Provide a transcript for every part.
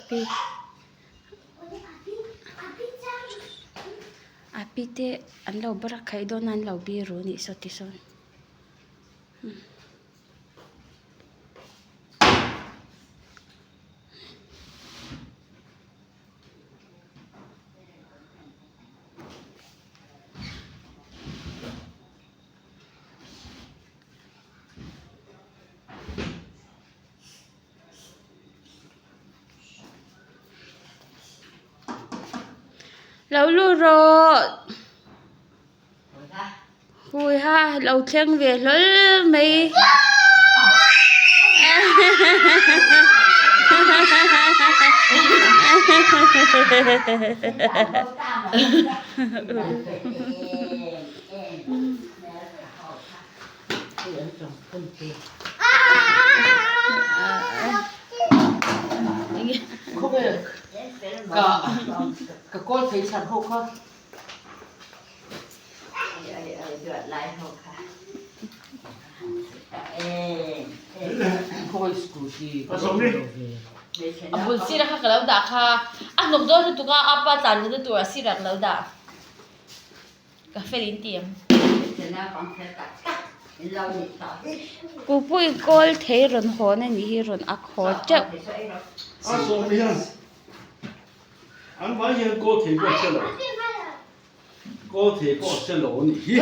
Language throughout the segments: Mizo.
Api api te an lo barakhaih dawn a an lo biru a nih saw ti sawn. Lo lut rawh hui ha lo thleng ve hlawl mai Ka kawl thei chhan ho kha. A bul sirah kha ka lo dah kha a hnawk dawn lutuk a apa tlan na tur a sirah ka lo dah. Ka fel in ti ang. Kupui kawl thei rawn hawn a nih hi rawn ak haw teuh. A sawm hian an vai hian kawl thei pawh a hre lo kawl thei pawh a hre lo a nih hi.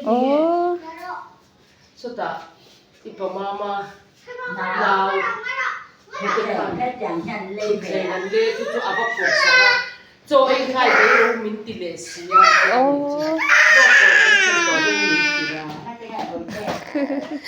Aww. Sawtah i pa mama nau thutthleng an le chu chu a va phawrh sak a, chaw ei khai ve ro min ti leh si a tih a nih chu. Dawk pawh kan thlen tawh dawn min hrilh a.